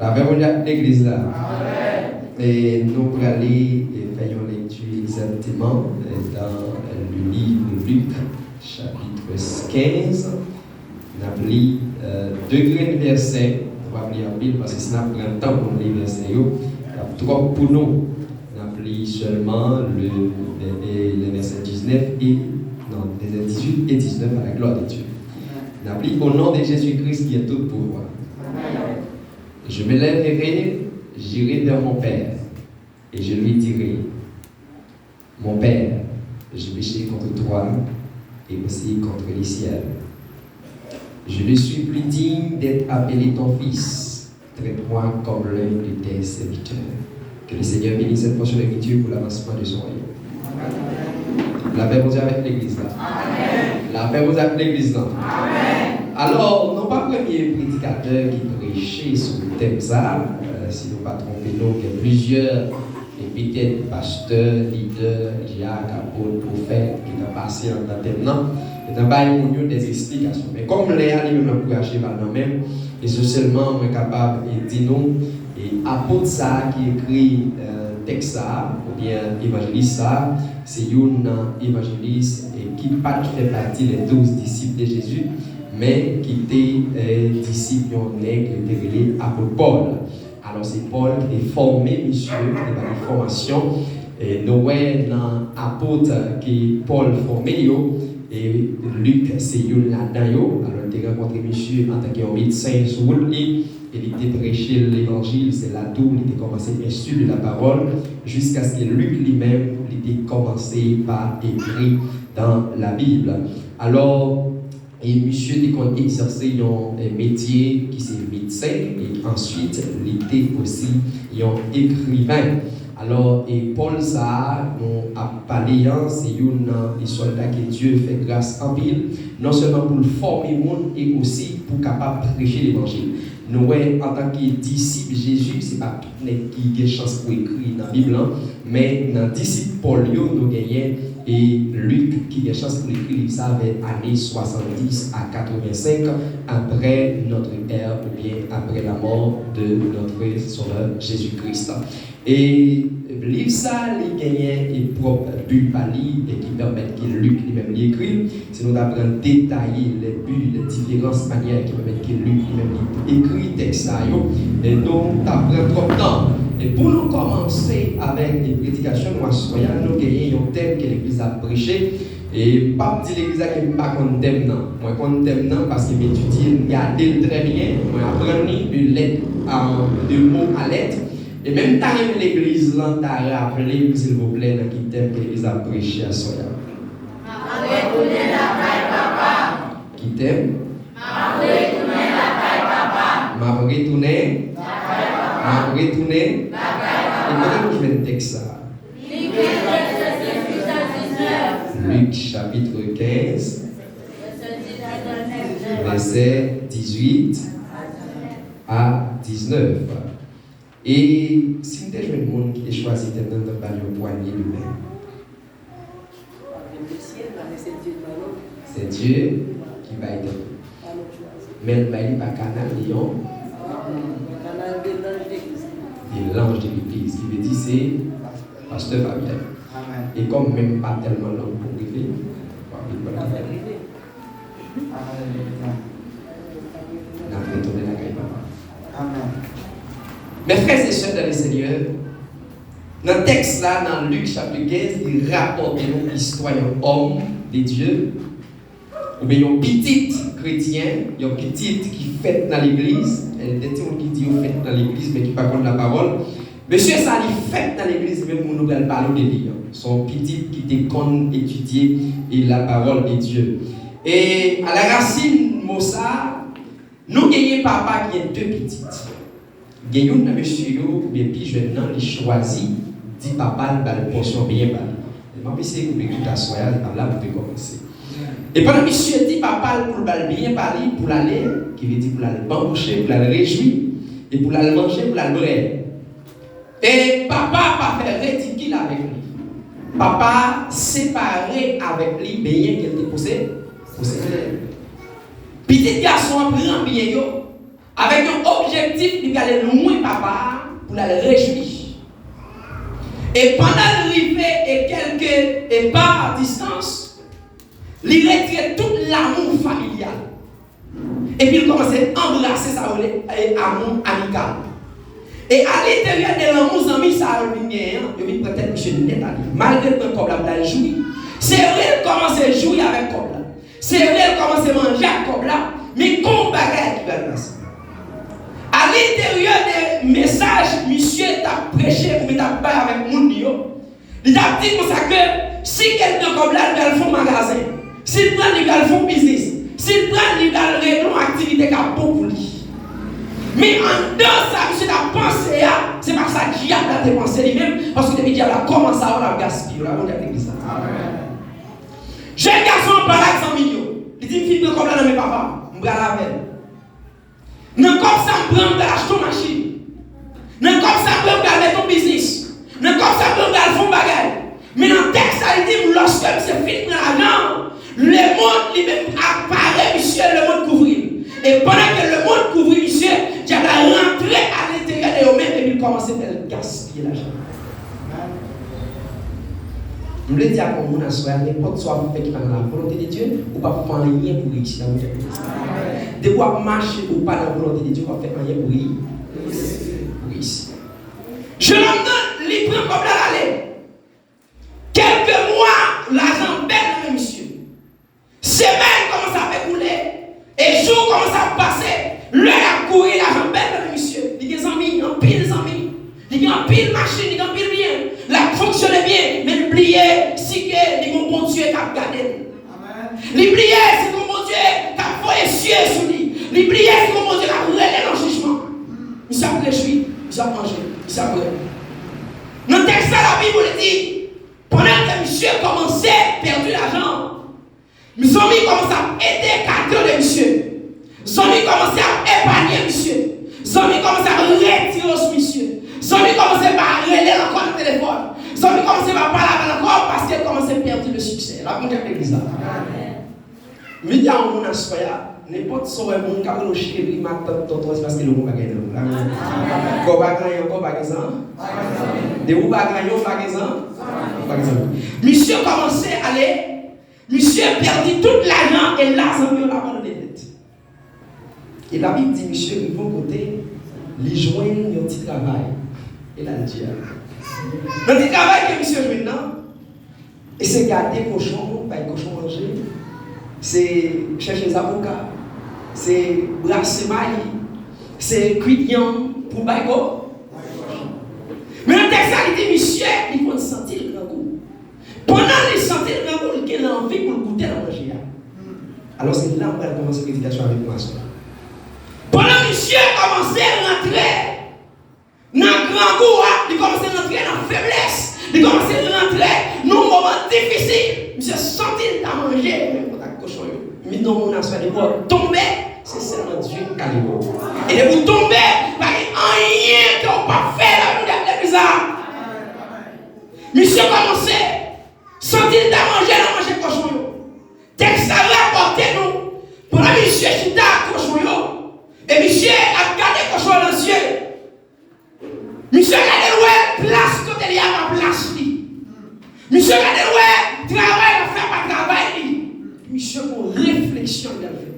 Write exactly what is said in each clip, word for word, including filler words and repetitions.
Avè Bondye ak legliz la. E nou prale, e, fè yon lekti egzakteman, e, dans le livre de Luc, chapitre quinze. N ap li, e, de grenn vèsè. Nou p ap li anpil, paske si n ap pran tan pou n li vèsè yo, l ap twòp pou nou. N ap li sèlman le, le, le vèsè diznèf e, non, vèsè dizuit e diznèf à la gloire de Dieu. N ap li: Au nom de Jésus-Christ qui est tout pouvoir. Je me lèverai, j'irai vers mon Père, et je lui dirai: Mon Père, j'ai péché contre toi et aussi contre le ciel. Je ne suis plus digne d'être appelé ton fils. Traite-moi comme l'un de tes serviteurs. Que le Seigneur bénisse cette portion d'écriture pour l'avancement de son royaume. Lapè Bondye avèk legliz la. Lapè Bondye avèk legliz la. Alò, nou pa premye predikatè ki preche sou tèm sa a. Euh, si nou pa twonpe nou, gen plizyè, e petèt pastè, lidè, dyak, apot, pwofèt ki ta pase anndan tèm nan, ki ta bay moun yo dè esplikasyon. Men kòm lè a li menm l ap kouraje pa l nan men m, esansyèlman mwen kapab, e, di nou, e, apot sa a ki ekri, e, tèks sa a, oubyen evanjelis sa a, se youn nan evanjelis, e, ki pa t fè pati les douze disciples de Jésus, men ki te, e, disip yon nèg yo te rele apot Pòl. Alò, se Pòl ki te fòme misye, ki te ba li fòmasyon. E nou wè nan apot ke Pòl fòme yo, e Lik se youn ladan yo. Alò, li te rankontre misye antanke yon medsen sou wout li, e li te preche levanjil. Se la tou li te kòmanse enstwi de la pawòl, jiskaske Lik li menm, li te kòmanse pa ekri dans la Bible. Alò, e misye te konn egzèse yon, e, metye ki se medsen, e answit, li te osi yon ekriven. Alò, e Pòl sa a nou ap pale an, se youn nan e sòlda ke Dye fè gras anpil, non sèlman pou l fòme moun, e osi pou kapab preche levanjil. Nou wè, antanke disip Jezi, se pa tout nèg ki gen chans pou ekri nan Bib lan, men nan disip Pòl yo, nou genyen e Lik ki gen chans pou l ekri liv sa vè ane swasanndis a katrevensenk apre notre ère oubyen apre la mort de notre Sauveur Jésus-Christ. E liv sa, li genyen e pwòp bi pa li, e ki pèmèt ke Lik li menm li ekri l. Si nou ta pran detaye les buts, les différentes manières ki pèmèt ke Lik li menm li ekri tèks sa yo, e nou ta pran twòp tan. E pou nou kòmanse avèk, e, predikasyon nou aswè a, nou genyen yon tèm ke legliz la ap preche. E m p ap di legliz la ke m pa konn tèm nan. Mwen konn tèm nan paske m etidye l, m gade l trè byen, mwen aprann li de lèt a, de mo a lèt. E menm ta renmen legliz lan ta raple m, silvouplè, nan ki tèm ke legliz ap preche aswè a. M ap retounen lakay papa. Ki tèm? M ap retounen lakay papa. M ap retounen. M ap retounen. E kote nou jwenn tèks sa a? Lik chapitre quinze, vèsè dizuit a diznèf. E si m te jwenn moun ki te chwazi tèm nan, m t ap ba l yon pwanye de men. Se Dye ki bay tèm. Men l bay li pa kanal, li yon. Des langes de l'église, ki vle di se pastè Fabian. E kòm men m pa tèlman long pou m rive, m ap vin pran l. N ap retounen lakay papa. Mes frères et sœurs dans le Seigneur, nan tèks la, nan Lik chapit kenz, li rapòte nou istwa yon òm de Dye, oubyen yon pitit kretyen, yon pitit ki fèt nan legliz. E, gen timoun ki di yo fèt nan legliz, men ki pa konn lapawòl. Mesye sa, li fèt nan legliz, menm moun nou pral pale de li an. Se yon pitit ki te konn etidye, e, lapawòl de Dye. E, à la racine mo sa, nou genyen papa ki gen de pitit. Gen youn nan mesye yo, oubyen pi jèn nan, li chwazi di papa l ba l pòsyon byen pa li. E m ap eseye koupe tout aswè a, e pa la pou te kòmanse. E pandan misye di papa l pou l ba l byen pa li, pou l ale, ki vle di pou l al banbouche, pou l al rejwi, e pou l al manje, pou l al bwè. E papa pa fè ridikil avèk li. Papa separe avèk li byen ke l te pose-, posede. Pitit gason an pran byen yo, avèk yon objektif, li prale lwen papa a pou l al rejwi. E pandan l rive e kèlke e pa distans, li retire tout lanmou familyal. Epi l kòmanse anbrase sa yo rele e amou amikal. E alenteryè de lanmou zanmi sa yo vin genyen an, yo vin pran tèt misye nèt ale. Malgre l pran kòb la pou l al jwi, se vre l kòmanse jwi avèk kòb la. Se vre l kòmanse manje ak kòb la, men gon bagay ki pral pase. Alenteryè de mesaj misye t ap preche oubyen t ap bay avèk moun li yo, li t ap di konsa ke si ke l pran kòb la, li pral fè yon magazen. Si l pran l, li pral fè yon biznis. Si l pran l, li pral regle yon aktivite k ap bon pou li. Men anndan sa misye t ap panse a, se pa sa dyab la te panse li menm, paske depi dyab la kòmanse a, l ap gaspiye, l ap gaspiye legliz la. Jèn gason an pale ak zanmi l yo. Li di, "M fin pran kòb la nan men papa m, m pral avè l." Nan kòb sa m pran, m pral achte yon machin. Nan kòb sa m pran, m pral mete yon biznis. Nan kòb sa m pran, m pral fè yon bagay. Men nan tèks la, li di m, lòske misye fin pran lajan an, lemonn li menm ap pare misye, lemonn kouvri l. E pandan ke lemonn kouvri misye, dyab la rantre alenteryè de yo menm epi l kòmanse fè l gaspiye lajan. M vle di ak yon moun aswè a, nenpòt sa w ap fè ki pa nan la volonte de Dye, ou p ap fè anyen pou reyisi nan mouman. Depi w ap mache, ou pa nan volonte de Dye, ou p ap fè anyen pou reyi-, pou reyisi. Jennonm nan, li pran kòb la, l ale. Kèlke mwa, lajan bèl nan men misye. Semèn kòmanse ap ekoule, e jou kòmanse ap pase, lè y ap kouri, lajan bèl nan men misye. Li gen zanmi, anpil zanmi. Li gen anpil machin, li gen anpil byen. L ap fonksyone byen, men li bliye si ke li gen yon Bondye k ap gade l. Li bliye si gen yon Bondye k ap voye sye sou li. Li bliye si gen yon Bondye k ap rele nan jijman. Misye ap rejwi, misye ap manje, misye ap bwè. Nan tèks la, Labib di, pandan ke misye kòmanse pèdi lajan, zanmi kòmanse ap ede kado de misye. Zanmi kòmanse ap epanye misye. Zanmi kòmanse ap retire yo sou misye. Zanmi kòmanse pa rele l ankò nan telefòn. Zanmi kòmanse pa pale avè l ankò paske l kòmanse pèdi le siksè. L ap monte ak legliz la. M vin di a yon moun aswè a, nenpòt sa w wè moun k ap rele w cheri, matant, tonton, se paske l wè yon bagay nan ou la. Kò pa gen anyen ankò, pa gen zan. Depi w pa gen anyen, w pa gen zan. W pa gen zan. Misye kòmanse ale, misye pèdi tout lajan e la zanmi yo l abandone nèt. E Labib di misye rive yon kote, li jwenn yon ti travay. E la l di a. Nan ti travay ke misye jwenn nan, e se gade kochon, bay kochon manje, se chèche zaboka, se brase mayi, se kwit yanm pou bay ko-, men nan tèks la, li di misye, li konn santi l grangou. Pandan li santi l grangou, li gen anvi pou l goute nan manje a. Alò, se la m pral kòmanse predikasyon avèk nou aswè a. Pandan misye kòmanse rantre nan grangou a, li kòmanse rantre nan feblès, li kòmanse rantre nan yon moman difisil. Misye santi l ta manje menm kontak kochon yo. M vin di yon moun aswè, depi w tonbe, se sèlman Dye ki ka leve w. E depi w tonbe, pa gen anyen ke w p ap fè la, nou gade legliz la. Misye kòmanse santi l ta manje nan manje kochon yo. Tèks la rapòte nou, pandan misye chita ak kochon yo, e misye ap gade kochon yo nan zye, misye gade l wè plas kote li a pa plas li. Misye gade l wè travay l ap fè pa travay li. Misye gon refleksyon li al fè.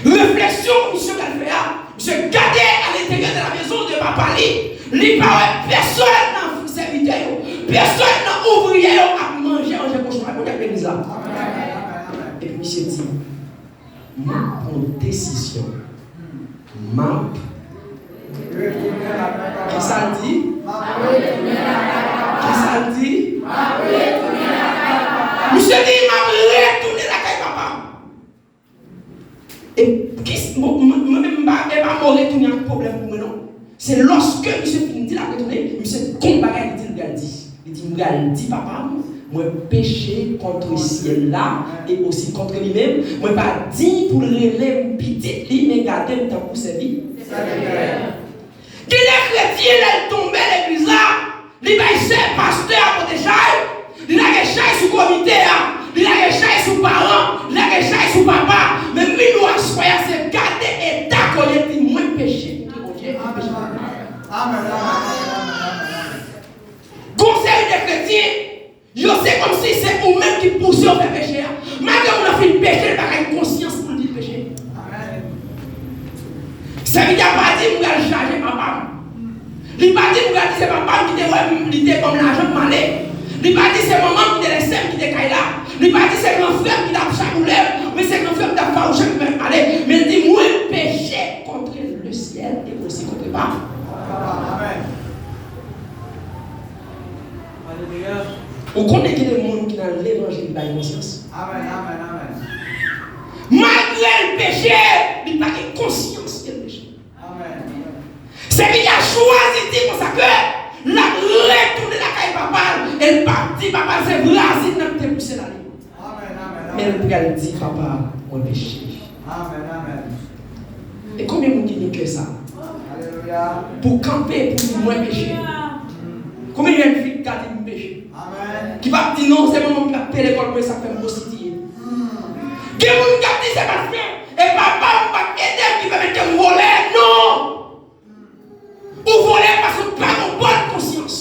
Refleksyon misye pral fè a, misye gade à l'intérieur de la maison de papa li, li pa wè pèsòn nan sèvitè yo, pèsòn nan ouvriyè yo ap manje manje kochon. Al kote legliz la. Epi misye di, "M ap pran desizyon. M ap." Kisa l di? Kisa l di? Misye di, "M ap retounen lakay papa m." E kis-, bon, mwen, mwen menm, m pa, e pa mo retounen ak pwoblèm pou mwen, non. Se lòske misye fin di l ap retounen, misye gon bagay li di l pral di. Li di, "M pral di papa m, mwen peche kont syèl la e osi kont li menm. Mwen pa diy pou l rele m pitit li, men gade m tankou sèvi-." Gen de kretyen, lè l tonbe legliz la, li bay sèl pastè a pote chay, li lage chay sou komite a, li lage chay sou paran, li lage chay sou papa. Men m vin di w aswè a, se gade eta ke w Amèn, amèn, amèn, amèn, amèn. Gon seri de kretyen, yo se kòmsi se ou menm ki pouse yo fè peche a. Malgre moun nan fin peche, li pa ka gen konsyans pou l di l peche. Amèn. Sèvitè a pa di, "M pral chaje papa m." Li pa di, "M pral di se papa m ki te wè m, li te ban m lajan pou m ale." Li pa di, "Se manman m ki te lese m kite kay la." Li pa di, "Se gran frè m ki t ap chapoule m, men se gran frè m ki t ap fawouche m pou m ale." Men li di, "Mwen peche contre le ciel et aussi contre papa." Amèn. Ou konnen gen de moun ki nan levanjil ki pa gen konsyans? Amèn, amèn, amèn. Malgre l peche, li pa gen konsyans ke l peche. Amèn. Sèvitè a chwazi di konsa ke l ap retounen lakay papa l, e l p ap di papa l se vwazin nan ki te pouse l ale. Amèn, amèn, amèn. Men l pral di, "Papa, mwen peche." Amèn, amèn. E konbyen moun ki gen kè sa? Alelouya. Pou kanpe, pou di, "Mwen peche." Konbyen jèn fi ki ka di, "M peche"? Amèn. Ki p ap di, "Non, se manman m ki ap peye lekòl mwen, sa k fè m pwostitiye." Gen moun k ap di, "Se paske e papa m pa t ede m ki pèmèt ke m vòlè." Non! Ou vòlè paske w pa gen yon bòn konsyans.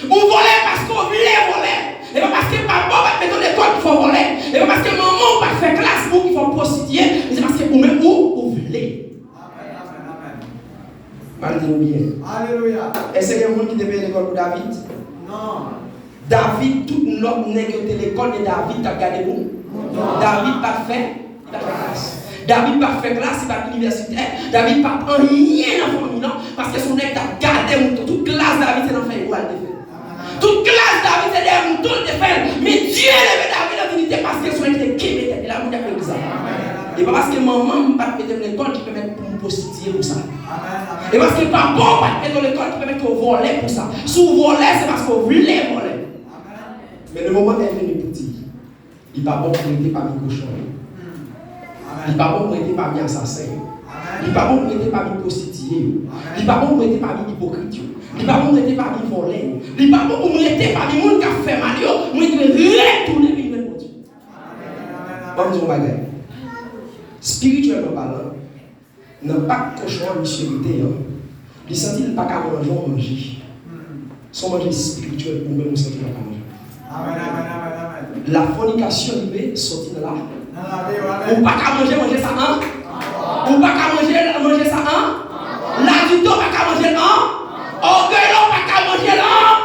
Ou vòlè paske w vle vòlè. E pa paske papa w pa t mete w lekòl ki fè w vòlè. E pa paske manman w pa t fè klas pou ou ki fè w pwostitiye. Men se paske ou menm ou, ou vle. M al di nou byen. Alelouya. Èske gen moun ki te peye lekòl pou David? Non. David, tout lòt nèg yo te lekòl, men David t ap gade pou mouton. David pa t fè, li pa t fè klas. David pa t fè klas, li pa t inivèsitè. David pa t anyen nan fanmi nan, paske se yon nèg k t ap gade mouton. Tout klas David se nan fèy bwa l te fè. Tout klas David se dèyè mouton l te fè l. Men Dye leve David an dinite paske se yon nèg ki te kenbe tèt li. Lè moun ap legliz la. E pa paske manman m pa t mete m lekòl ki pèmèt pou m pwostitiye pou sa. E paske papa w pa t mete w lekòl ki pèmèt ke w vòlè pou sa. Si w vòlè, se paske w vle vòlè. Men le moment est venu pou di, li pa bon pou rete pami kochon yo. Li pa bon pou rete pami asasen yo. Li pa bon pou rete pami pwostitiye yo. Li pa bon pou rete pami ipokrit yo. Li pa bon pou rete pami vòlè yo. Li pa bon pou rete pami moun k ap fè mal yo. Mwen dwe retounen vin jwenn Bondye. Ban m di w yon bagay. Espirityèlman palan, nan pak kochon an misye rete an, li santi l pa ka manje yon manje. Se yon manje espirityèl ou menm ou santi w pa ka manje. Amèn, amèn, amèn, amèn. La fònikasyon rive soti nan la. Nan lavi, amèn. Ou pa ka manje manje sa an. Ou pa ka manje manje sa an. Ladite w pa ka manje l an. Ògèy la w pa ka manje l an.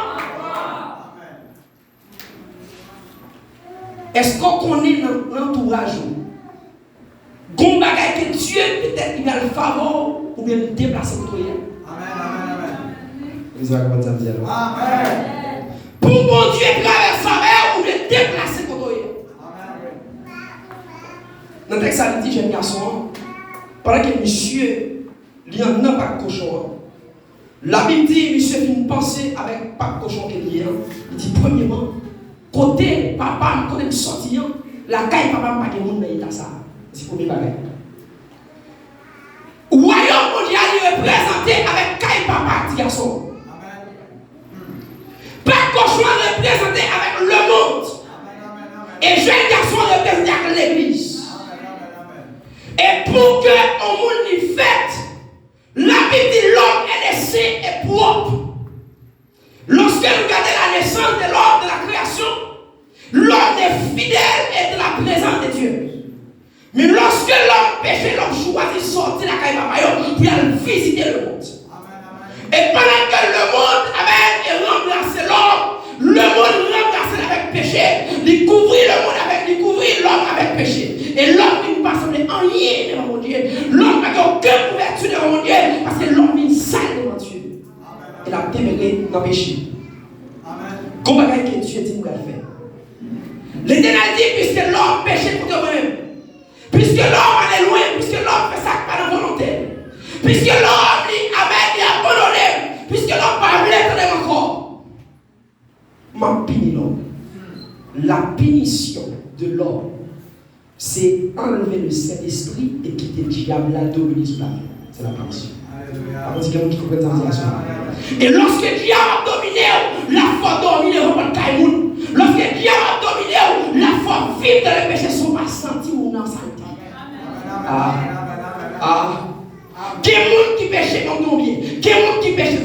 Èske w konnen nan, nan antouraj ou, gon bagay ke Dye petèt li pral favè w oubyen li deplase kote w ye a? Amèn, amèn, amèn. Legliz la konprann sa m di a non? Amèn. Pou Bondye travèse avè w oubyen deplase kote w ye a. Amèn. Nan tèks sa, li di jèn gason an, pandan ke misye, li anndan pak kochon an, Labib di, misye fin panse avèk pak kochon ke li ye an. Li di, "Premyeman, kote papa m, kote m sòti an, lakay papa m pa gen moun nan eta sa a." Se premye bagay. Wayòm Bondye a, li reprezante avèk kay papa ak ti gason. Pak kochon an reprezante avèk lemonn. E jèn gason an reprezante ak legliz. E pou ke yon moun li fèt, Labib di, "L'homme est né saint et propre." Lorsque nous regardons la naissance de l'homme, de la création, l'homme est fidèle et de la présence de Dieu. Men lòske lòm peche, lòm chwazi sòti lakay papa yo pou y al vizite lemonn. E pandan ke lemonn, amèn, e ranplase lòm, lemonn ranplase l avèk peche, li kouvri lemonn avèk, li kouvri lòm avèk peche. E lòm vin pa sanble anyen devan Bondye. Lòm pa gen okenn kouvèti devan Bondye, paske lòm vin sal devan Dye. E l ap demere nan peche. Gon bagay ke Dye di m pral fè. Letènèl di, "Piske lòm peche kont mwen menm, piske lòm ale lwen, piske lòm fè sa k pa nan volonte, piske lòm li, amèn, li abandone m, piske lòm pa vle tande m ankò, m ap pini lòm." La punition de l'homme, se anlve le Sentespri e kite dyab la domine sou lavi w. Se la punition. Alelouya. Amen. Gen moun ki konprann sa m di a sou la. E lòske dyab ap domine w, l ap fè w dòmi devan pòt kay moun. Lòske dyab ap domine w, l ap fè w viv nan le peche san w pa santi w nan salte. Ah. Ah. Gen moun ki peche kont Bondye.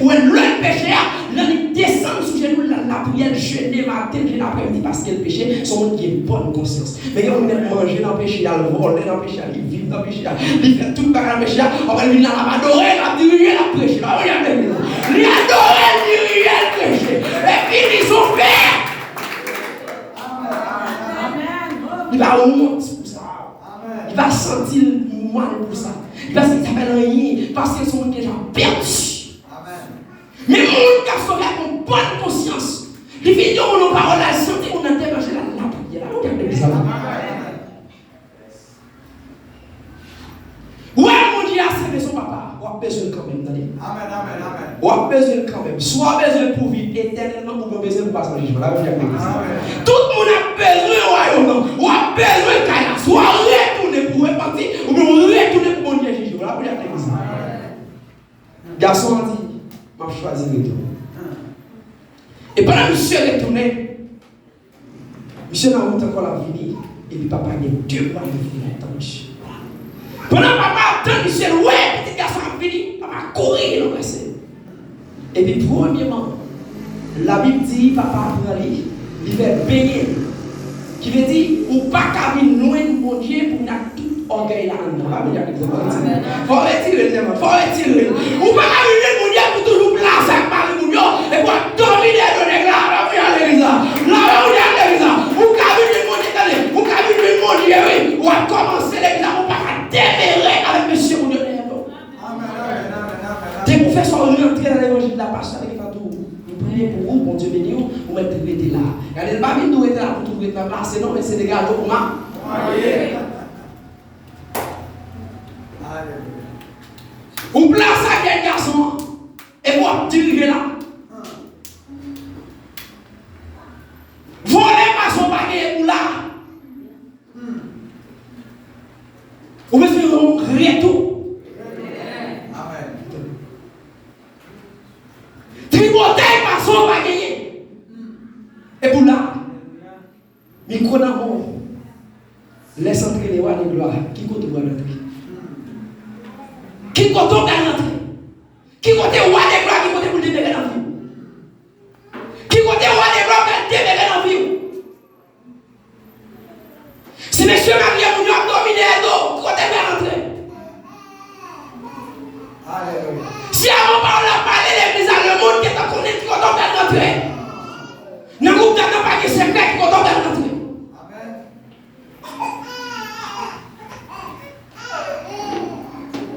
Ou wè lè l peche a, lè li desann sou jenou l, l al lapriyè, l jene maten, jene aprèmidi, paske l peche, se yon moun ki gen bòn konsyans. Men gen moun ki mèt manje nan peche a, l vòlè nan peche a, li viv nan peche a, li fè tout bagay nan peche a, apre l vin la, l ap adore, l ap dirije, l ap preche. L ap dirije, l ap preche. Epi li son pè. Li pa wont pou sa. Li pa santi l mal pou sa. Li pa santi sa fè l anyen, paske l se yon moun ki deja pèdi. Men moun k ap sove ak yon bòn konsyans, li vin yon moun, yon pawòl la, l santi moun nan deranje, l al lapriyè. L al lapriyè, l al lapriyè. Wè, Bondye a se bezwen papa, w ap bezwen l kanmenm, tande. Amèn, amèn, amèn. W ap bezwen l kanmenm. Swa w bezwen l pou viv etènèlman, oubyen w bezwen l pou pase nan jijman. Lavi w di ak legliz. Amèn. Tout moun ap bezwen wayòm nan. W ap bezwen kay la. Swa w retounen pou w repanti, oubyen w retounen pou Bondye jije w. Lavi w di ak legliz. Gason an di, "M ap chwazi retounen." E pandan misye retounen, misye nan wout ankò, l ap vini, epi papa gen de mwa li vini la tann misye. Pandan papa ap tann misye, l wè pitit gason ap vini, papa kouri, l anbrase l. Epi premyèman, Labib di papa pran li, li fè l benyen l. Ki vle di, ou pa ka vin jwenn Bondye pou w vin ak tout ògèy la anndan. Pa bliye ak egzanp sa. Fò w retire l, tèlman. Fò w retire l. Ou pa ka vin jwenn Bondye pou toujou plase ak mari moun yo, epi w ap dòmi dèyè do nèg la. Alelouya, legliz la. Alelouya, legliz la. Ou ka vin jwenn Bondye, tande. Ou ka vin jwenn Bondye, wi. W ap kòmanse legliz la, men w pa ka demere avèk mesye moun yo dèyè do. Depi w fè sa, w rantre nan levanjil la, pastè, ki pa tou. Nou priye pou ou, Bondye beni w, ou mèt rete la. Gade, l pa vin tou rete la pou tou rete la plase, non, men se degade w pou ma-, marye. Ou plase ak jèn gason an, epi w ap dirije la. Vòlè pa sa w pa genyen pou la. Ou bezwen yon retou. Tripotay pa sa w pa genyen. Epi w la. Mikwo nan men w. Lè sa antre, le roi de gloire, ki kote w pral antre? Ki kote w pral antre? Ki kote roi de gloire, ki kote pou l demere nan vi w? Ki kote roi de gloire pral demere nan vi w? Si mesye marye moun yo ap dòmi dèyè do, ki kote l pral antre? Alelouya. Si avan pawòl la pale legliz la, lemonn gentan konnen ki kote w pral rantre. Nan gwoup dam nan pa gen sekrè, ki kote w pral rantre? Amèn.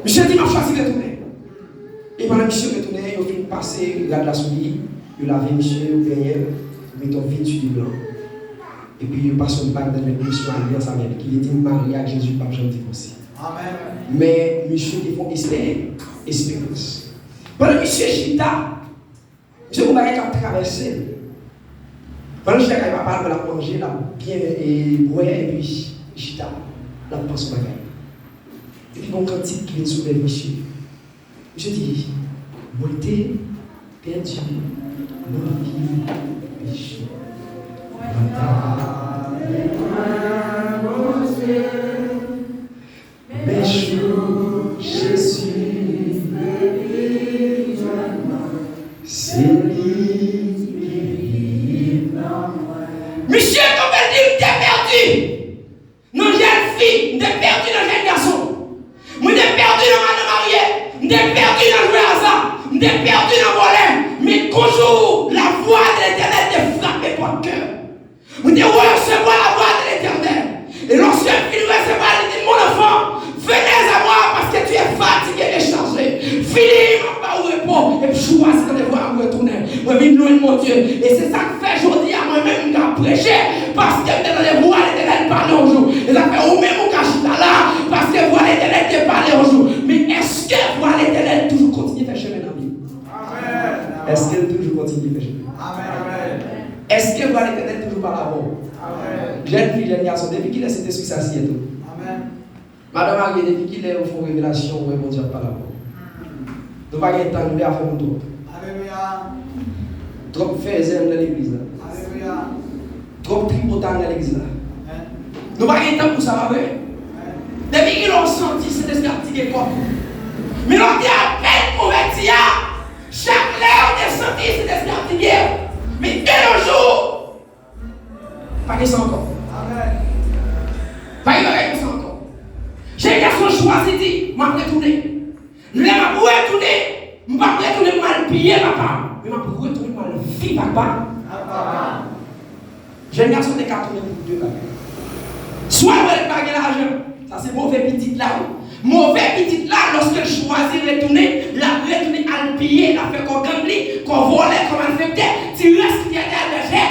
Misye di, "M ap chwazi retounen." E pandan misye retounen, yo fin pase rad la sou li, yo lave misye, yo benyen l, yo mete yon vin sou li blan. Epi yo pase yon bag nan men l, misye marye ansanm avè l. Ki vle di, marye ak Jezi p ap janm divòse. Amèn. Men misye te fè yon espè-, esperans. Pandan misye chita, misye gon bagay k ap travèse l. Pandan l chita kay papa l, l ap manje, l ap byen, e, bwè, epi li chita, l ap panse bagay. Epi gon kantik ki vin sou lèv misye. Misye di, "Mwen te pèdi nan vi peche. Mwen ta vle jwenn Bondye." Men jou Jezi vini jwenn mwen, se li ki viv nan mwen. Misye kanpe l di, "M te pèdi nan jèn fi, m te pèdi nan jèn gason. Mwen te pèdi nan madan marye, m te pèdi nan jwe aza, m te pèdi nan vòlè." Men gon jou, lavwa de Letènèl te frape pòt kè m. Mwen te resevwa lavwa de Letènèl. E lòske m fin resevwa l, li di, "Mon enfant, venez à moi parce que tu es fatigué et chargé." Vini, m ap ba ou repo, epi chwazi tande vwa m retounen. Mwen vin jwenn Bondye. E se sa k fè jodi a, mwen menm, m ka preche, paske m te tande vwa Letènèl pale yon jou. E sa k fè ou menm, ou ka chita la, paske vwa Letènèl te pale yon jou. Men èske vwa Letènèl toujou kontinye fè chemen nan vi w? Èske l toujou kontinye fè chemen? Èske vwa Letènèl toujou pale avè w? Jèn fi, jèn gason, depi kilè Sentespri sa siyen tou? Madan marye, depi kilè ou fè yon revelasyon, ou wè Bondye ap pale avè w? Nou pa gen tan, nou vle afè nou twòp. Twòp fèzè nan legliz la. Twòp tripotay nan legliz la. Nou pa gen tan pou sa, pa vre? Depi kilè w santi Sentespri ap tige kò w? Men lè w te apèn konvèti a, chak piye papa m, men m ap retounen pou m al viv ak pa. Jèn gason te ka tounen pou de bagay. Swa l wè l pa gen lajan, sa se move pitit la wi. Move pitit la, lòske l chwazi retounen, l ap retounen al piye, l ap fè kò gang li, kò vòlè, kò malfektè, ti rès ki te atè al bèche.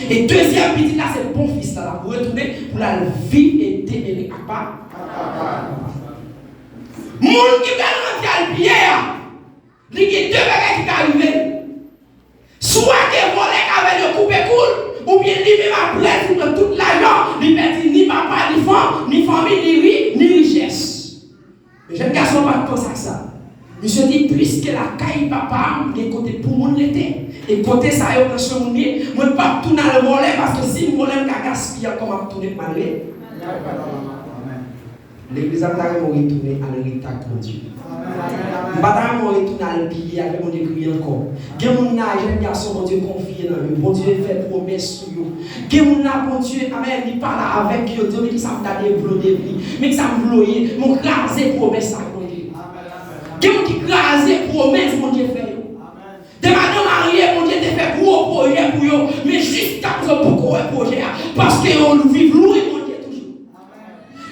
E dezyèm pitit la, se bon fis la, l ap retounen pou l al viv e demere ak pa. Moun ki pral rantre al piye a, li gen de bagay ki ka rive l. Swa gen vòlè k avè l yo koupe kou l, oubyen li menm apre l fin pran tout lajan, li pèdi ni papa, ni fanm, ni fanmi, ni ri, ni richès. Men jèn gason an pa t panse ak sa. Misye di, piske lakay papa m gen kote pou moun rete, e kote sa yo nan chan moun ye, mwen p ap tounen al vòlè, paske si m vòlè, m ka gaspiye ankò, m ap tounen pou m al re. Legliz la, m ta renmen w retounen al rete ak Bondye. M pa ta renmen w retounen al piye, al fè Bondye kriye ankò. Gen moun la, jèn gason, Bondye konfye nan yo. Bondye fè pwomès sou yo. Gen moun la, Bondye, amèn, li pale avèk yo, di yo, men kisa m ta devlope li, men kisa m vle ye, men w kraze pwomès sa Bondye. Gen moun ki kraze pwomès Bondye fè yo. De madanm marye, Bondye te fè gwo pwojè pou yo, men jiskaprezan yo poko wè pwojè a, paske yo viv lwen Bondye toujou.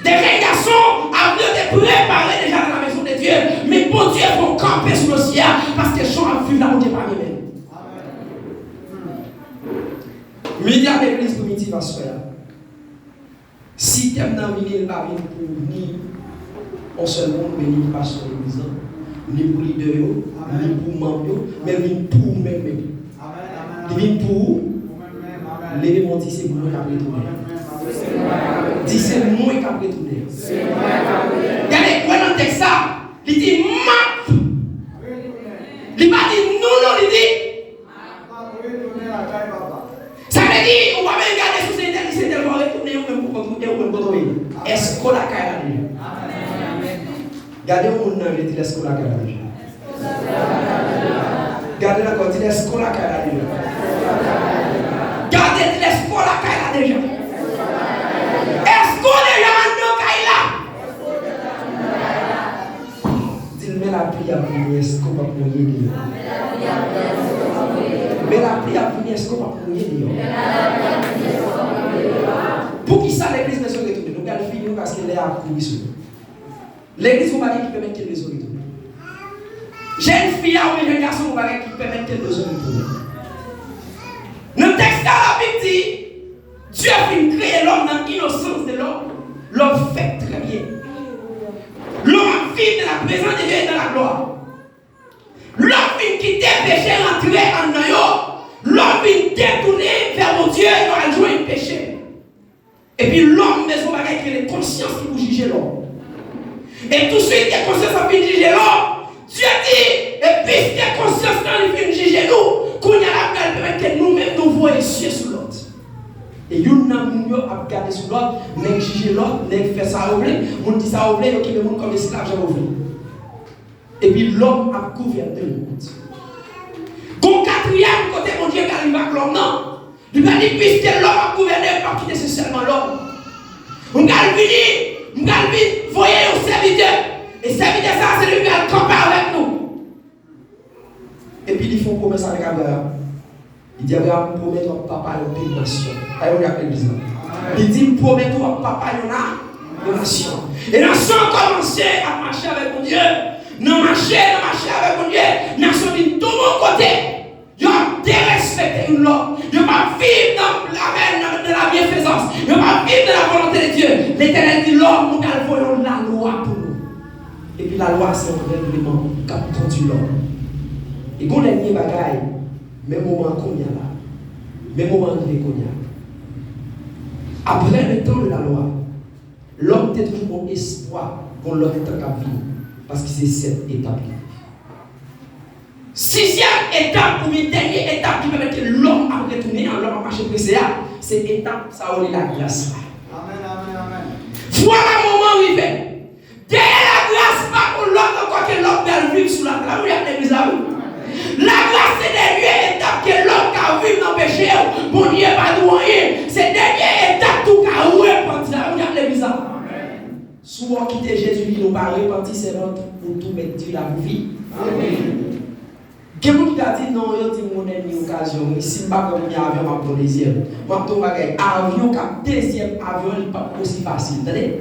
De jèn gason, avni yo te prepare deja dans la maison de Dieu, men Bondye fè w kanpe sou dosye a, paske jan w ap viv la, Bondye pa renmen l. Midi a legliz pou midi, pastè a. Si tèm nan vini, li pa vin pou ni yon sèl moun, men ni pou pastè legliz lan, ni pou lidè yo, ni pou manm yo, men vin pou ou menm menm. Li vin pou ou. Leve men w, di se mwen k ap retounen. Di se mwen k ap retounen. Gade, wè nan tèks sa, li di m ap. Li pa di nou non, li di Sa vle di, ou pa menm gade sou se entèl, se entèl, ou retounen ou menm pou kont ou, e ou menm kote w ye. Èske w lakay la deja? Gade yon moun nan, di l èske w lakay la deja. Gade l ankò, di l èske w lakay la deja. Gade, di l èske w lakay la deja. Èske w deja anndan kay la? Di l, men lapli ap vini, èske w p ap mouye deyò? Men lapli ap vini, èske w p ap mouye deyò? Poukisa legliz bezwen retounen? Nou pral fini wi, paske lè a ap kouri sou nou. Legliz gon bagay ki pèmèt ke l bezwen retounen. Jèn fi a oubyen jèn gason gon bagay ki pèmèt ke l bezwen retounen. Nan tèks la, Labib di, Dye fin kreye lòm nan inosans de lòm. Lòm fèt trè byen. Lòm ap viv dans la présence de Dieu et dans la gloire. Lòm vin kite peche rantre anndan yo. Lòm vin detounen vè Bondye, yo al jwenn peche. Epi lòm bezwen bagay ki rele konsyans ki pou jije lòm. E touswit ke konsyans lan fin jije lòm, Dye di, e piske konsyans lan li fin jije nou, kounye a l ap pral pèmèt ke nou menm nou voye zye sou lòt. E youn nan moun yo ap gade sou lòt, nèg jije lòt, nèg fè sa yo vle, moun di sa yo vle, yo kenbe moun kòm esklav jan yo vle. Epi lòm ap gouvène lemonn. Gon katriyèm kote Bondye pral rive ak lòm nan. Li pral di, piske lòm ap gouvène, m p ap kite se sèlman lòm. M pral vini, m pral vin voye yon sèvitè. E sèvitè sa a, se li ki pral kanpe avèk nou. Epi li fè yon pwomès avèk Abraram. Li di Abraram, "M pwomèt w ap papa yon pil nasyon." Sa yo rele legliz la. Li di, "M pwomèt w ap papa yon na-, yon nasyon." E nasyon an kòmanse ap mache avèk Bondye. Nan mache, nan mache avèk Bondye, nasyon vin tou bon kote. Yo ap derespekte youn lòt. Yo p ap viv nan, amèn, nan, nan la bienfaisance. Yo p ap viv nan la volonté de Dieu. Letènèl di lòm, mwen pral voye yon lalwa pou nou. Epi lalwa se yon règleman k ap kondui lòm. E gon dènye bagay, men moman an kounye a la. Men moman an rive kounye a. Après le temps de la loi, lòm te toujou gon espwa, gon lòt tan k ap vini. Paske se sèt etap li. Sizyèm etap oubyen dènye etap ki pèmèt ke lòm ap retounen an, lòm ap mache prese a, se etap sa yo rele lagras la. Amèn, amèn, amèn. Vwala moman rive. Dèyè lagras pa gon lòt ankò ke lòm pral viv sou latè la. Wi, ak legliz la, wi. Lagras se dènye etap ke lòm ka viv nan peche yo. Bondye pa di w anyen. Se dènye etap tou ka repanti la. Wi, ak legliz la. Si w kite Jezi vini, ou pa repanti, sèvant, ou tou mèt di la pou vi. Amèn. Gen moun ki ka di, "Non, yo di m yon dènye okazyon, wi. Si m pa pran premye avyon, m ap pran dezyèm." M ap di w yon bagay, avyon k ap dezyèm avyon, li p ap osi fasil, tande?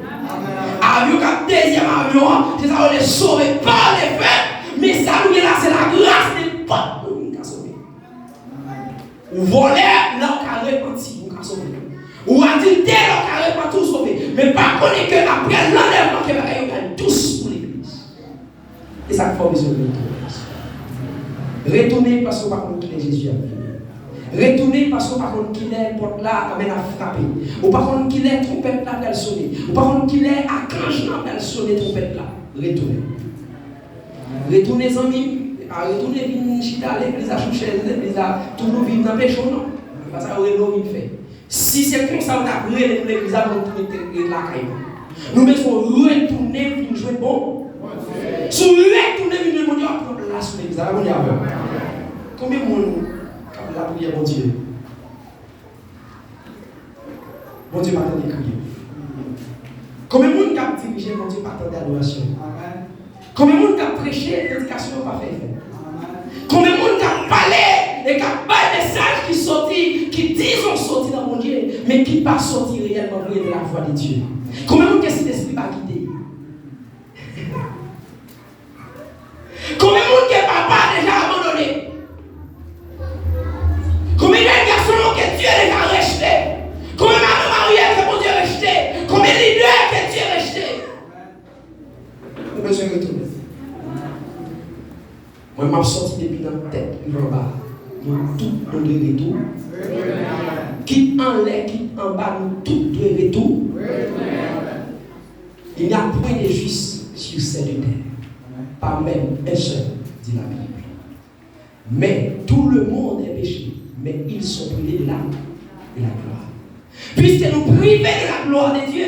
Avyon k ap dezyèm avyon an, se sa yo rele sove pa lefèt, men sa nou gen la, se lagras, nenpòt moun ka sove. Ou vòlè, lè w ka repanti, ou ka sove. Ou adiltè, lè w ka repanti, ou sove. Men pa konnen ke apre lanlèvman, ke bagay yo ka dous pou legliz. E sa k fè w bezwen retounen. Retounen paske w pa konn kilè Jezi ap vini. Retounen paske w pa konn kilè pòt la anben ap frape. Ou pa konn kilè twonpèt la pral sone. Ou pa konn kilè akanj lan pral sone twonpèt la. Retounen. Retounen, zanmi m. E pa retounen vin chita legliz la sou chèz legliz la, toujou viv nan peche w, non. E pa sa yo rele w vin fè. Si se konsa w t ap rele pou legliz la, nou tounen te rete lakay nou. Nou bezwen retounen vin jwenn bon. Si w retounen vin jwenn Bondye, w ap pran plas sou legliz la. Bondye avè w. Konbyen moun k ap lapriyè Bondye? Bondye pa tande kriye. Konbyen moun k ap dirije, Bondye pa tande adorasyon? Konbyen moun k ap preche, predikasyon yo pa fè efè? Konbyen moun k ap pale e k ap bay mesaj ki soti, ki dizon soti nan Bondye, men ki pa soti reyèlman vre de la vwa de Dye? Konbyen moun ke Sentespri pa kite? Konbyen moun ke papa deja abandone? Konbyen jèn gason ke Dye deja rejte? Konbyen madan marye ke Bondye rejte? Konbyen lidè ke Dye rejte? Nou bezwen retounen. Mwen, m ap sòti depi nan tèt rive anba. Nou tout nou dwe retou. Kit anlè, kit anba, nou tout dwe retou. Il n'y a point de juste sur cette terre, pas même un seul, dit la Bible. Mais tout le monde est péché, mais ils sont privés de la, de la gloire. Puisque nou prive de la gloire de Dieu,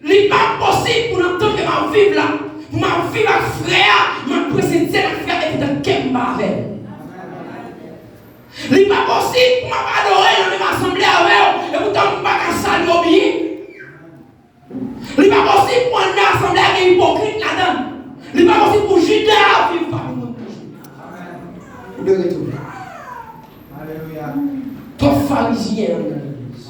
li pa posib pou nan tan ke m ap viv la, pou m ap viv ak frè a, m ap pran sentèn ak frè a, epi tan kè m pa avè l. Li pa posib pou m ap adore nan menm asanble avè w, epoutan m pa ka salye w byen. Li pa posib pou anndan asanble a gen ipokrit ladan l. Li pa posib pou Jida viv pami nou toujou. Ou dwe retounen. Alelouya. Twòp farizyen anndan legliz.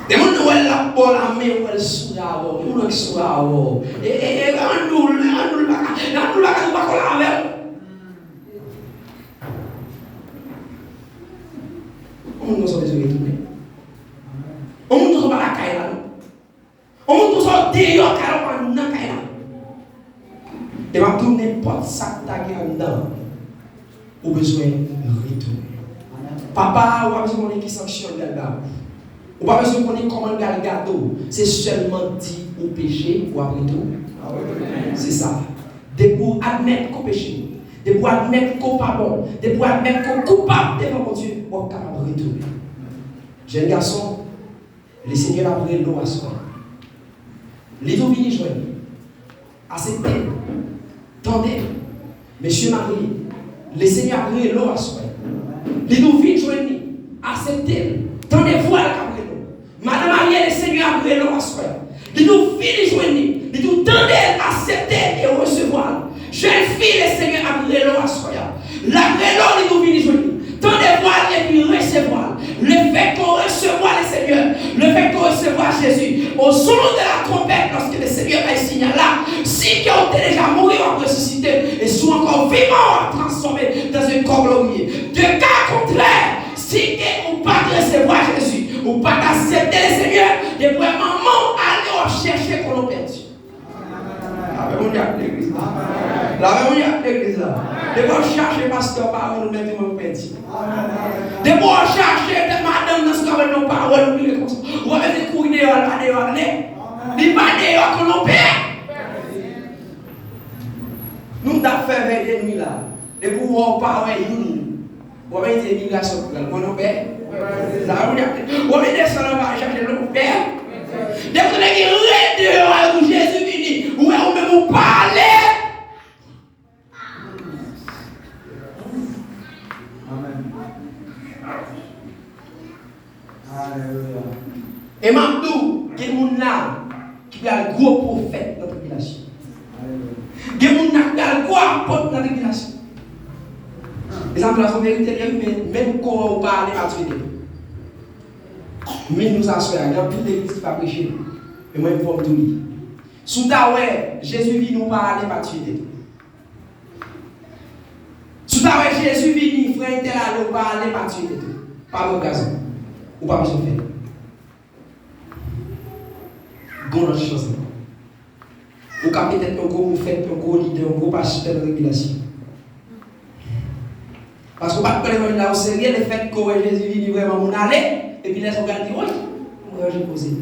Gen moun nou wè l ap ba w lamen, ou wè l souri avè w. Gen moun wè l souri avè w. E, e, e, annou l, annou l pa ka, annou l pa ka, nou pa kole avè l. Yon moun konsa bezwen retounen. Yon moun konsa pa lakay la, non. Yon moun konsa w deyò kay la, w pa nan kay la. E m ap di w, nenpòt sa k ta gen anndan, ou bezwen retounen. Papa a, ou pa bezwen konnen ki sanksyon l pral ba w. Ou pa bezwen konnen kòman l pral gade w. Se sèlman di ou peche, w ap retounen. Se sa. Depi w admèt ke w peche, depi w admèt ke w pa bon, depi w admèt ke w koupab devan Bondye, w ap kapab retounen. Jèn gason, Lesenyè ap rele w aswè. Li di w vini jwenn li. Aksepte l. Tande l. Mesye marye, Lesenyè ap rele w aswè. Li di w vin jwenn li. Aksepte l. Tande vwa l k ap rele w. Madan marye, Lesenyè ap rele w aswè. Li di w vini jwenn li. Li di w tande l, aksepte l e resevwa l. Jèn fi, Lesenyè ap rele w aswè a. L ap rele w, li di w vini jwenn li. Tande vwa l epi resevwa l. Lefètke w resevwa Lesenyè, lefètke w resevwa Jezi, au son de la trompette, lorsque le Seigneur bay sinyal la, si ke w te deja mouri, w ap resisite. E si w ankò vivan, w ap transfòme dans un corps glorieux. De cas contraires, si ke ou pa t resevwa Jezi, ou pa t aksepte Lesenyè, depi w wè manman w ale, w ap chèche konnen w pèdi. Lave moun y ap legliz la. Lave moun y ap legliz la. Depi w ap chache pastè pawòl ou mèt ou pèdi. Depi w ap chache te madanm nan sou kavèl nan pawòl ou vire konsa. Ou pa bezwen kouri deyò, al pa deyò, ale. Li pa deyò konnen w pèdi. Nou t ap fè vèy de nwi la. Depi w wè w pa wè youn. W ap mete imigrasyon pou pran konnen w pè. Sa moun ap di. W ap mete desann anba chache lòt ou pè. Depi w tande gen rele deyò a pou Jezi vini, ou wè ou menm ou pa ale. Amèn. Alelouya. E m ap di w, gen moun la ki pral gwo pwofèt nan tribilasyon. Alelouya. Gen moun la ki pral gwo apot nan tribilasyon. E sa m di la, se yon verite li ye, men menm kò a ou pa ale, pa tiye tèt ou. Men nou sa swè a, gen anpil legliz ki pa preche. Men mwen, m fò m tou li. Si w ta wè Jezi vini, ou pa ale, pa tiye tèt ou. Si w ta wè Jezi vini, frè entèl ale, ou pa ale, pa tiye tèt ou. Pa pran gaz. Ou pa bezwen fè. Gon lòt chans ankò. Ou ka petèt yon gwo pwofèt, yon gwo lidè, yon gwo pastè nan tribilasyon. Paske ou pa t pran levanjil la oserye, lefètke w wè Jezi vini vrèman, moun ale, epi lè sa w pral di, woy, m ranje koze.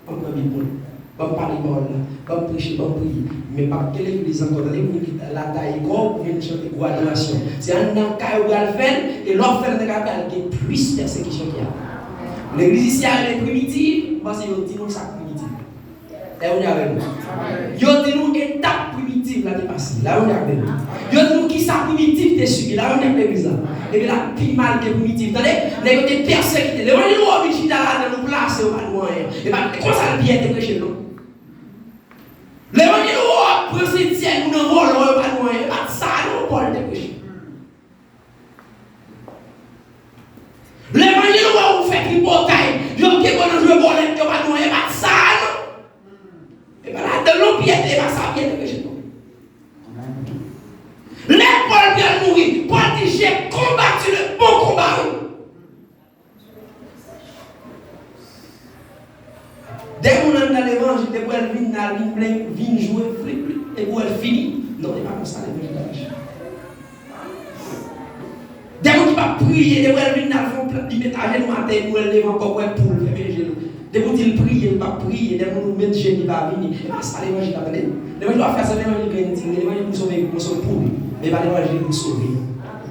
Ban m pran Bib mwen. Ban m pale pawòl la. Ban m preche, ban m priye. Men p ap gen legliz ankò, tande, pou vin lataye kò w, pou vin chante gwo adorasyon. Se anndan kay ou pral fè l, e lè w ap fè l anndan kay ou, pral gen plis pèsekisyon ki ap. Legliz isi a rele primitiv, m panse yo di nou sa k primitiv. Èske nou avè m? Yo di nou etap primitiv la te pase. Èske nou avè m? Yo di nou kisa primitiv te sibi. Èske nou avè m legliz la? Ebyen, l ap pi mal ke primitiv. Tande, nèg yo te pèsekite. Levanjil ou vin chita ladan nou plase, yo pa di nou anyen. E pa konsa Pyè te preche, non. Levanjil ou pran sentyèn ou nan vòlò, yo pa di nou anyen. E pa sa, non, Pòl te preche. Levanjil ou wè ou fè tripotay, yo gen bon nan jwe bòlèt, yo pa di nou anyen. E pa sa, non. E pa ladan, non, Pyè te, e pa sa Pyè te preche, non. Lè Pòl pral mouri, Pòl di, j'ai combattu le bon combat. Dè moun anndan levanjil, depi w wè l vin nan, vin plen, vin jwe, flip, flip, epi w wè l fini. Non, e pa konsa levanjil la mache. Dè moun ki p ap priye, depi w wè l vin nan, l fè yon plat, li met ajenou atè, epi w wè l leve ankò, w wè poul, fèmen je l. Depi w di l priye, l p ap priye, dè moun ou met je l, li pa vini. E pa sa levanjil la, tande. Levanjil w ap fè, se levanjil grenn ti, levanjil pou sove, pou sove poul. Men pa levanjil pou sove.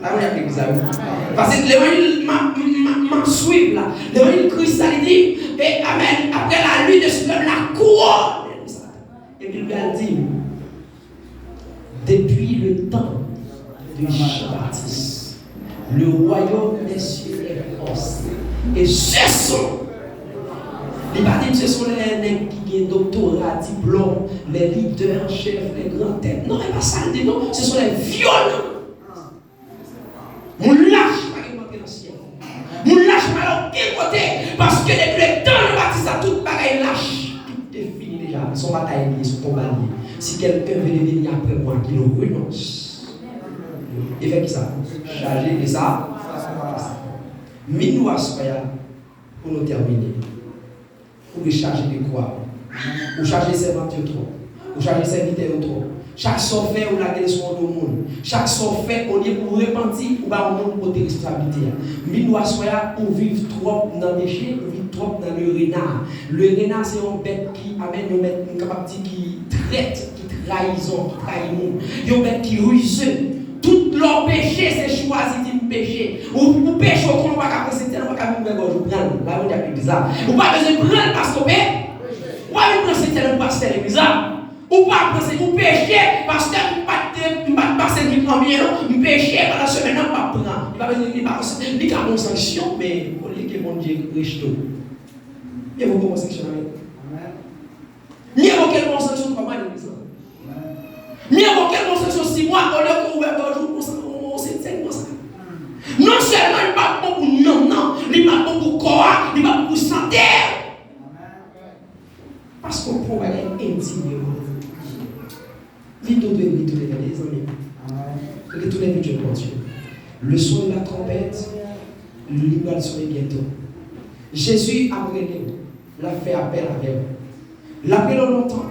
Sa mwen ap legliz la, wi. Paske levanjil m ap, m, m, m ap swiv la. Levanjil Kris la, li di, e, amèn, après la lutte suprême, la couronne. Epi l pral di, depuis le temps de Jean-Baptiste, le royaume des cieux est proche. Et ce sont, li pa di ce sont les nèg ki gen doktora, diplòm, les leaders en chef, les grands têtes. Non, e pa sa l di, non. Ce sont les violents. Moun lach pa gen pou antre nan syèl. Moun lach pa al okenn kote, paske depi letan Jan Batis la, tout bagay lach. Tout te fini deja. Se yon batay li ye, se yon konba li ye. Si quelqu'un veut venir après moi, qu'il renonce. E fè kisa? Chaje de sa. Min nou aswè a, pou nou tèmine. Ou dwe chaje de kwa. Ou chaje sèvant yo twòp. Ou chaje sèvitè yo twòp. Chak sa w fè, ou lage l sou yon do moun. Chak sa w fè, olye pou w repanti, ou ba yon moun pote responsablite a. Min nou aswè a, ou viv twòp nan peche, ou viv twòp nan le rena. Le rena se yon bèt ki, amèn, yon bèt, m kapab di ki trèt, ki trayizon, ki trayi moun. Yon bèt ki rize. Tout lè w peche, se chwazi di m peche. Ou, ou peche, ou konnen w pa ka pran sentyèn, ou pa ka vin ouvè gòj ou pran l. Ba Bondye ak legliz la. Ou pa bezwen pran l paske w pe-, ou pa vin pran sentyèn pou pastè legliz la. Ou pa pran sentyèn, ou peche paske m pa t, m pa t pase vit mwen byen, non. M peche pandan semèn nan, m pa pran. Li pa bezwen, li pa, li ka pran yon sanksyon, men olye ke Bondye rejte w, byen vo ke w pran sanksyon nan men l. Mye vo ke l pran yon sanksyon twa mwa nan legliz la. Mye vo ke l pran yon sanksyon sis mwa, olye ke w ouvè gòj ou, ou, ou, ou sentyèn konsa. Non sèlman li pa bon pou nanm nan, li pa bon pou kò a, li pa bon pou sante a. Paske w pran yon bagay endiy. Vin tou pre, vin tou pre, tande, zanmi m. Retounen vin jwenn Bondye. Le son de la trompette, li pral sonnen byento. Jezi ap rele w, l ap fè apèl avè w. L ap rele w lontan.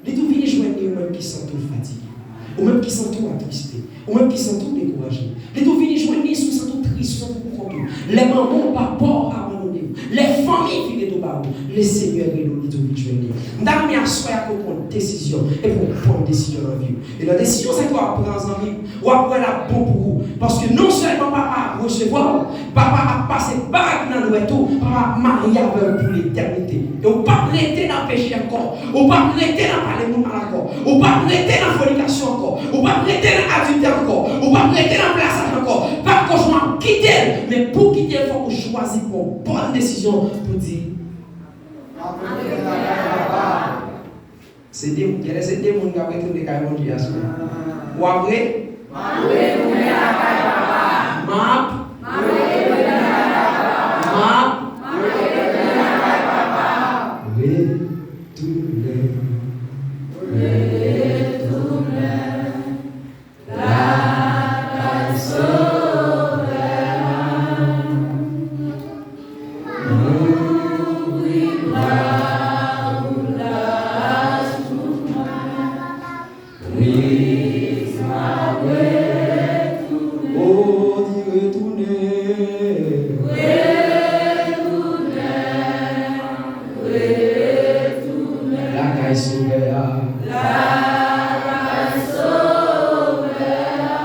Li di w vini jwenn li, ou menm ki santi w fatige, ou menm ki santi w atriste, ou menm ki santi w dekouraje. Li di w vini jwenn li si w santi w tris, si w santi w pou kont ou. Lè manman w, papa w abandone w. Lè fanmi vire do ba ou. Le Senyè rele w, li di w vin jwenn li. M ta renmen aswè a ke w pran desizyon, epi w pran desizyon nan vi w. E nan desizyon sa ke w ap pran, zanmi m, w ap wè l ap bon pou ou. Paske non sèlman papa ap resevwa w, papa ap pase bag nan dwèt ou, papa ap marye avè w pou letènite. E w p ap rete nan peche ankò. Ou p ap rete nan pale moun mal ankò. Ou p ap rete nan fònikasyon ankò. Ou p ap rete nan adiltè ankò. Ou p ap rete nan plasaj ankò. Pap kochon ap kite l. Men pou w kite l, fòk ou chwazi pran yon bòn desizyon pou di, se de, genlè se de moun k ap retounen kay Bondye aswè. W ap re? M ap. M ap. Retounen. Retounen. Lakay Sovè a. Louvri bra ou laj pou mwen. Kris m ap retounen. O, di retounen. Retounen, retounen. Lakay Sovè a. Lakay Sovè a.